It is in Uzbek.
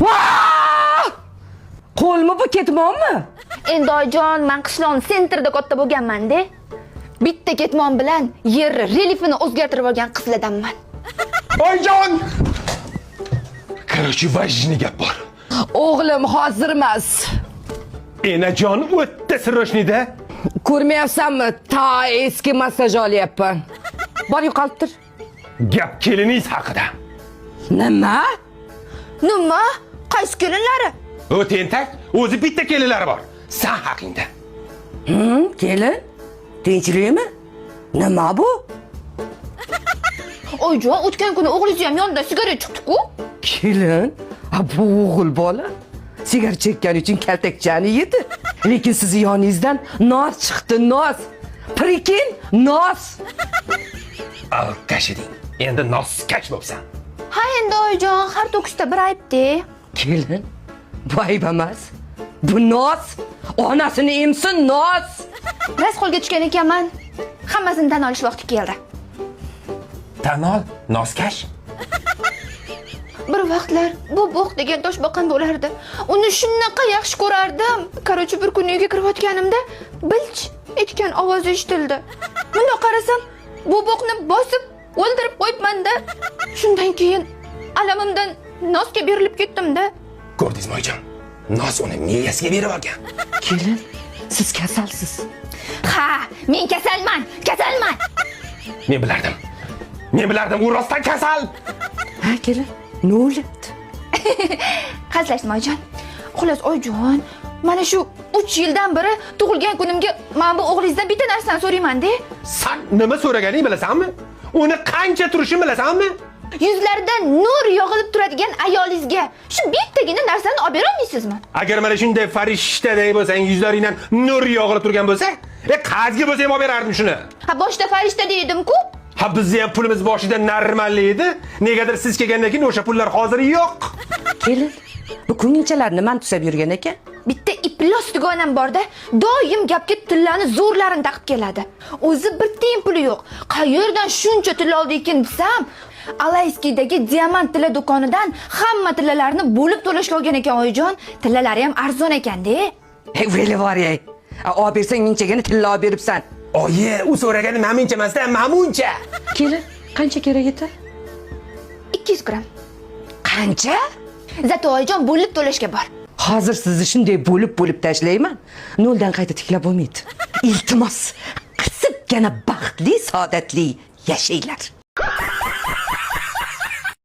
Vah! Qo'lmi bu, ketmonmi? Endi, oyijon, man qishloqni центр da katta bo'lganman-da. Bitta ketmon bilan yerni relyefini o'zgartirib olgan qizlardanman. Oyijon! Короче, важный gap bor. O'g'lim, hozir emas. Enajon, o'ta срочный da. Ko'rmayapsanmi? Ta eski massaj olyapman. Bor, yo'qolib tur. Gap keliningiz haqida. Nima? Nima? Qaysi kelinlari? O tentak, o'zi bitta kelinlari bor. San haqingda. Kelin? Tinchlikmi? Nima bu? Oyijon, o'tgan kuni o'g'lingiz ham yonidan sigaret chiqdi-ku. Kelin? Ha, bu o'g'il bola. Sigaret chekkani uchun kaltakchani yedi. Lekin sizni yoningizdan nos chiqdi, nos. Прикинь, nos. Алкаш eding. Endi noskash bo'psan. Ha, endi, oyijon, har to'kisda bir ayb-da. Kelin, bu ayb emas. Bu nos. Onasini emsin, nos. Rost qo'lga tushgan ekanman. Hammasini tan olish vaqti keldi. Tan ol, noskash. Bir vaqtlar bu bo'q degan toshboqan bo'lardi. Uni shunaqa yaxshi ko'rardim. Короче, bir kuni uyga kirayotganimda bilch etgan ovoz eshitildi. Bundoq qarasam, bu bo'qni bosib o'ldirib qo'yibman-da. Shundan keyin alamimdan nosga berilib ketdim-da. Ko'rdingizmi, oyijon? Nos uni miyasiga berib olgan. Kelin, siz kasalsiz. Ha, men kasalman, kasalman. Men bilardim. Men bilardim, u rostdan kasal. Ha, kelin, nima bo'lyapti? Hazillashdim, oyijon. Xullas, oyijon, mana shu 3 yildan beri tug'ilgan kunimga mana bu o'g'lingizdan bitta narsani so'rayman-da. San nima so'raganingni bilasanmi? Uni qancha turishini bilasanmi? Yuzlaridan nur yog'ilib turadigan ayolingizga shu bittagina narsani olib bera olmaysizmi? Agar mana shunday farishtaday bo'lsang, yuzlaringdan nur yog'ilib turgan bo'lsa, qazga bo'lsa ham olib berardim shuni. Ha, boshida farishta dedim-ku. Ha, bizni ham pulimiz boshida normal edi. Negadir siz kelgandan keyin o'sha pullar hozir yo'q. Kelin, bu ko'ngilchalar nimani tusab yurgan ekan? Bitta iflos dugonam borda, doim gapga tillani zo'rlarini taqib keladi. O'zi bir tiyin puli yo'q. Qayerdan shuncha tilla oldi ekan desam, Alayskiydagi diamant tilla do'konidan hamma tillalarni bo'lib to'lashga olgan ekan, oyijon. Tillalari ham arzon ekanda. Hey, o'ylab. Olib bersang minchagina tilla olib beribsan. Oyi, u so'ragani mamuncha emasda, mamuncha. Kelin, qancha kerak edi? 200 gramm. Qancha? Зато, oyijon, bo'lib to'lashga bor. Hozir sizni shunday bo'lib-bo'lib tashlayman. Noldan qayta tiklab bo'lmaydi. Iltimos, qisibgina baxtli, saodatli yashanglar.